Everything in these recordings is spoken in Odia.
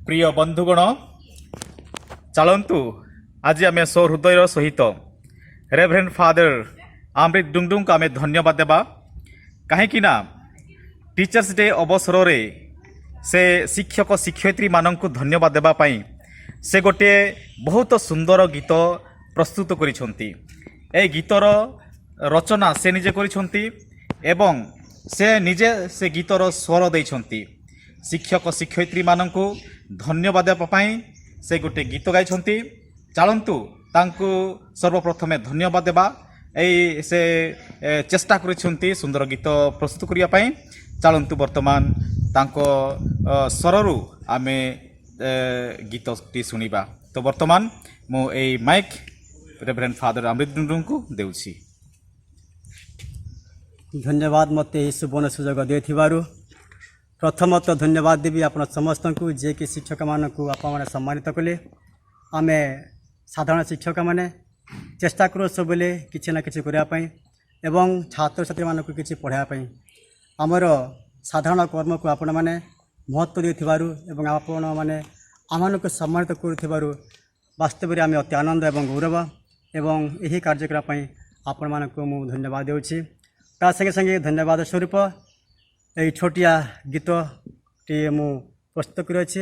ପ୍ରିୟ ବନ୍ଧୁଗଣ, ଚାଲନ୍ତୁ ଆଜି ଆମେ ସହୃଦୟର ସହିତ ରେଭରେଣ୍ଡ ଫାଦର ଅମୃତ ଡୁଙ୍ଗଡୁଙ୍ଗକୁ ଆମେ ଧନ୍ୟବାଦ ଦେବା, କାହିଁକି ନା ଟିଚର୍ସ ଡେ ଅବସରରେ ସେ ଶିକ୍ଷକ ଶିକ୍ଷୟିତ୍ରୀମାନଙ୍କୁ ଧନ୍ୟବାଦ ଦେବା ପାଇଁ ସେ ଗୋଟିଏ ବହୁତ ସୁନ୍ଦର ଗୀତ ପ୍ରସ୍ତୁତ କରିଛନ୍ତି। ଏହି ଗୀତର ରଚନା ସେ ନିଜେ କରିଛନ୍ତି ଏବଂ ସେ ନିଜେ ସେ ଗୀତର ସ୍ୱର ଦେଇଛନ୍ତି। ଶିକ୍ଷକ ଶିକ୍ଷୟିତ୍ରୀମାନଙ୍କୁ ଧନ୍ୟବାଦ ଦେବା ପାଇଁ ସେ ଗୋଟିଏ ଗୀତ ଗାଇଛନ୍ତି। ଚାଲନ୍ତୁ ତାଙ୍କୁ ସର୍ବପ୍ରଥମେ ଧନ୍ୟବାଦ ଦେବା। ଏଇ ସେ ଚେଷ୍ଟା କରିଛନ୍ତି ସୁନ୍ଦର ଗୀତ ପ୍ରସ୍ତୁତ କରିବା ପାଇଁ। ଚାଲନ୍ତୁ ବର୍ତ୍ତମାନ ତାଙ୍କ ସ୍ୱରରୁ ଆମେ ଗୀତଟି ଶୁଣିବା। ତ ବର୍ତ୍ତମାନ ମୁଁ ଏଇ ମାଇକ୍ ରେଭରେଣ୍ଡ ଫାଦର ଅମୃତ ଡୁଙ୍ଗଡୁଙ୍ଗକୁ ଦେଉଛି। ଧନ୍ୟବାଦ ମୋତେ ଏହି ସୁବର୍ଣ୍ଣ ସୁଯୋଗ ଦେଇଥିବାରୁ। ପ୍ରଥମତଃ ଧନ୍ୟବାଦ ଦେବି ଆପଣ ସମସ୍ତଙ୍କୁ, ଯିଏକି ଶିକ୍ଷକମାନଙ୍କୁ ଆପଣମାନେ ସମ୍ମାନିତ କଲେ। ଆମେ ସାଧାରଣ ଶିକ୍ଷକମାନେ ଚେଷ୍ଟା କରୁ ସବୁବେଳେ କିଛି ନା କିଛି କରିବା ପାଇଁ ଏବଂ ଛାତ୍ରଛାତ୍ରୀମାନଙ୍କୁ କିଛି ପଢ଼ାଇବା ପାଇଁ। ଆମର ସାଧାରଣ କର୍ମକୁ ଆପଣମାନେ ମହତ୍ତ୍ୱ ଦେଇଥିବାରୁ ଏବଂ ଆପଣମାନେ ଆମମାନଙ୍କୁ ସମ୍ମାନିତ କରୁଥିବାରୁ ବାସ୍ତବରେ ଆମେ ଅତି ଆନନ୍ଦ ଏବଂ ଗୌରବ ଏବଂ ଏହି କାର୍ଯ୍ୟକ୍ରମ ପାଇଁ ଆପଣମାନଙ୍କୁ ମୁଁ ଧନ୍ୟବାଦ ଦେଉଛି। ତା ସଙ୍ଗେ ସଙ୍ଗେ ଧନ୍ୟବାଦ ସ୍ୱରୂପ ଏହି ଛୋଟିଆ ଗୀତଟିଏ ମୁଁ ପ୍ରସ୍ତୁତ କରିଅଛି।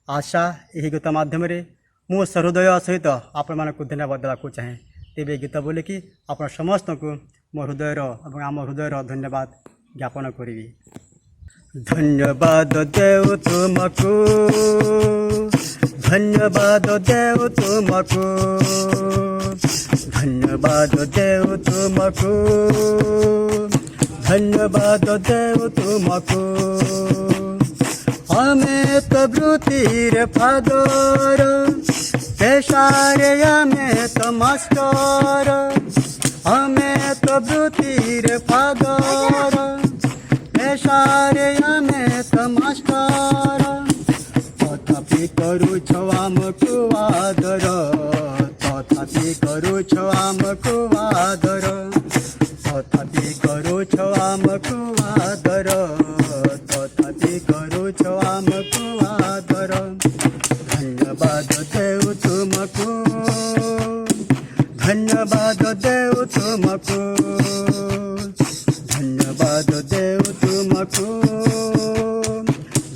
ଆଶା, ଏହି ଗୀତ ମାଧ୍ୟମରେ ମୁଁ ସହୃଦୟ ସହିତ ଆପଣମାନଙ୍କୁ ଧନ୍ୟବାଦ ଦେବାକୁ ଚାହେଁ। ତେବେ ଗୀତ ବୋଲିକି ଆପଣ ସମସ୍ତଙ୍କୁ ମୋ ହୃଦୟର ଏବଂ ଆମ ହୃଦୟର ଧନ୍ୟବାଦ ଜ୍ଞାପନ କରିବି। ଧନ୍ୟବାଦ ଦେଉ ତୁମକୁ, ଧନ୍ୟବାଦ ଦେଉ ତୁମକୁ, ଧନ୍ୟବାଦ ଦେଉ ତୁମକୁ, ଧନ୍ୟବାଦ ଦେଉ ତୁମକୁ। ଆମେ ତ ବୃତ୍ତିରେ ଫାଦର, ପେଶାରେ ଆମେ ତ ମାଷ୍ଟର। ଆମେ ତ ବୃତ୍ତିରେ ଫାଦର, ପେଶାରେ ଆମେ ତ ମାଷ୍ଟର। ତଥାପି କରୁଛ ଆମକୁ ଆଦର, ତଥାପି କରୁଛ ଆମକୁ ଆଦର, ତଥାପି କରୁଛ ଆମକୁ ଆଦର, ତଥାପି କରୁଛ ଆମକୁ ଆଦର। ଧନ୍ୟବାଦ ଦେଉ ତୁମକୁ, ଧନ୍ୟବାଦ ଦେଉ ତୁମକୁ, ଧନ୍ୟବାଦ ଦେଉ ତୁମକୁ,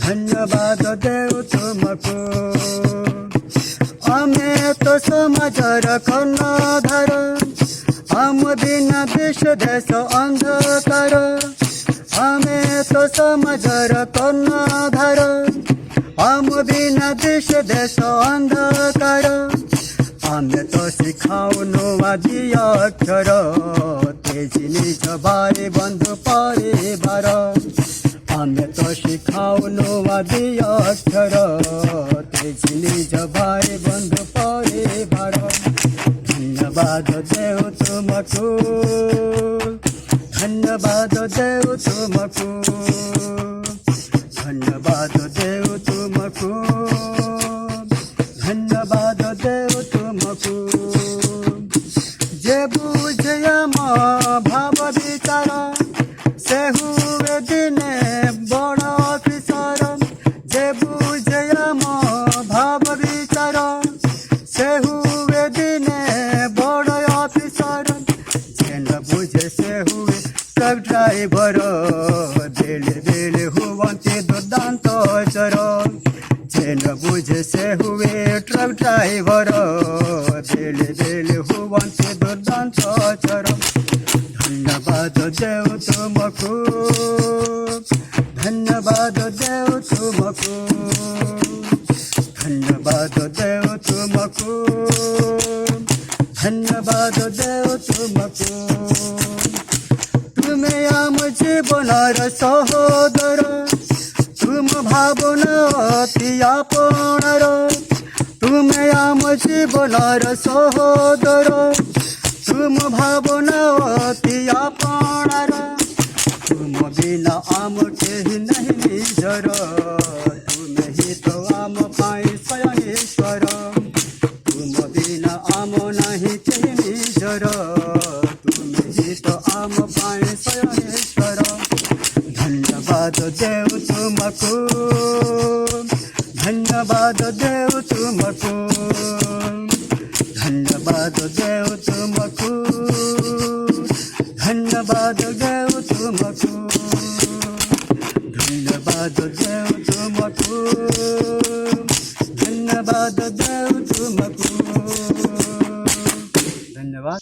ଧନ୍ୟବାଦ ଦେଉ ତୁମକୁ। ଆମେ ତ ସମାଜର କର୍ଣ୍ଣଧାର, ଆମ ବିନା ବିଶ୍ୱ ଦେଶ ଅନ୍ଧକାର। ଆମେ ତ ସମାଜର କର୍ଣ୍ଣଧାର, ଆମ ବିନା ବିଶ୍ୱ ଦେଶ ଅନ୍ଧକାର। ଆମେ ତ ଶିଖାଉ ନୂଆ ଦି ଅକ୍ଷର, ତେଜି ନିଜ ଭାଇ ବନ୍ଧୁ ପରିବାର। ଆମେ ତ ଶିଖାଉ ନୂଆ ଦି ଅକ୍ଷର, ତେଜି ନିଜ ଭାଇ ବନ୍ଧୁ ପରିବାର। ଧନ୍ୟବାଦ ଦେଉ ତୁମକୁ, ଧନ୍ୟବାଦ ଦେଉ ତୁମକୁ, ଧନ୍ୟବାଦ ଦେଉ ତୁମକୁ, ଧନ୍ୟବାଦ ଦେଉ ତୁମକୁ। ଯେ ବୁଝେ ଆମ ଭାବ ବିଚାର, ସେ ହୁଏ ଦିନେ ବଡ଼ ଅଫିସର। ଯେ ବୁଝେ ଆମ ଭାବ ବିଚାର, ସେ ହୁଏ ଦିନେ ବଡ଼ ଅଫିସର। ଯେ ନ ବୁଝେ ସେ ହୁଏ ଟ୍ରକ୍ ଡ୍ରାଇଭର, ବେଳେ ବେଳେ ହୁଅନ୍ତି ଦୁର୍ଦାନ୍ତ ଚୋର। ଯେ ନ ବୁଝେ ସେ ହୁଏ ଟ୍ରକ୍ ଡ୍ରାଇଭର, ବେଳେ ବେଳେ ହୁଅନ୍ତି ଦୁର୍ଦାନ୍ତ ଚୋର। ଧନ୍ୟବାଦ ଦେଉ ତୁମକୁ, ଧନ୍ୟବାଦ ଦେଉ ତୁମକୁ, ଧନ୍ୟବାଦ ଦେଉ ତୁମକୁ, ଧନ୍ୟବାଦ ଦେଉ ତୁମକୁ। ତୁମେ ଆମ ଜୀବନର ସହୋଦର, ତୁମ ଭାବନା ଅତି ଆପଣାର। ତୁମେ ଆମ ଜୀବନର ସହୋଦର, ତୁମ ଭାବନା ଅତି ଆପଣାର। ତୁମ ବିନା ଆମ କେହି ନାହିଁ ନିଜର, ତୁମେ ହିଁ ତ ଆମ ପାଇଁ ସ୍ୱୟଂ ଈଶ୍ୱର। ତୁମ ବିନା ଆମ ନାହିଁ କେହି ନିଜର, ତୁମେ ହିଁ ତ ଆମ ପାଇଁ ସ୍ୱୟଂ ଈଶ୍ୱର। ଧନ୍ୟବାଦ ଦେଉ ତୁମକୁ, ଧନ୍ୟବାଦ ଦେଉ ତୁମକୁ, ଧନ୍ୟବାଦ ଦେଉ ତୁମକୁ, ଧନ୍ୟବାଦ ଦେଉ ତୁମକୁ, ଧନ୍ୟବାଦ ଦେଉ ତୁମକୁ, ଧନ୍ୟବାଦ ଦେଉ ତୁମକୁ। ଧନ୍ୟବାଦ।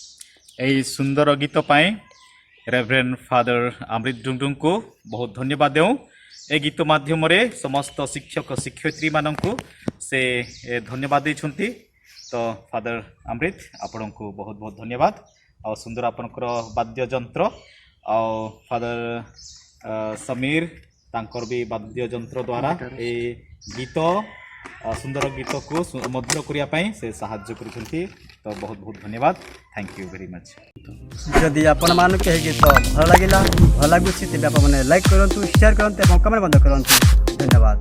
ଏହି ସୁନ୍ଦର ଗୀତ ପାଇଁ ରେଭରେଣ୍ଡ ଫାଦର ଅମୃତ ଡୁଙ୍ଗଡୁଙ୍ଗକୁ ବହୁତ ଧନ୍ୟବାଦ ଦେଉଁ। ଏ ଗୀତ ମାଧ୍ୟମରେ ସମସ୍ତ ଶିକ୍ଷକ ଶିକ୍ଷୟିତ୍ରୀମାନଙ୍କୁ ସେ ଧନ୍ୟବାଦ ଦେଇଛନ୍ତି। ତ ଫାଦର ଅମୃତ, ଆପଣଙ୍କୁ ବହୁତ ବହୁତ ଧନ୍ୟବାଦ। ଆଉ ସୁନ୍ଦର ଆପଣଙ୍କର ବାଦ୍ୟଯନ୍ତ୍ର, ଆଉ ଫାଦର ସମୀର, ତାଙ୍କର ବି ବାଦ୍ୟଯନ୍ତ୍ର ଦ୍ୱାରା ଏ ଗୀତ ସୁନ୍ଦର ଗୀତକୁ ମଧୁର କରିବା ପାଇଁ ସେ ସାହାଯ୍ୟ କରିଛନ୍ତି। ତ ବହୁତ ବହୁତ ଧନ୍ୟବାଦ। Thank you very much. ଯଦି ଆପଣମାନଙ୍କୁ ଏହି ଗୀତ ଭଲ ଲାଗିଲା, ଭଲ ଲାଗୁଛି, ତେବେ ଆପଣମାନେ ଲାଇକ୍ କରନ୍ତୁ, ସେୟାର କରନ୍ତୁ ଏବଂ କମେଣ୍ଟ ମଧ୍ୟ କରନ୍ତୁ। ଧନ୍ୟବାଦ।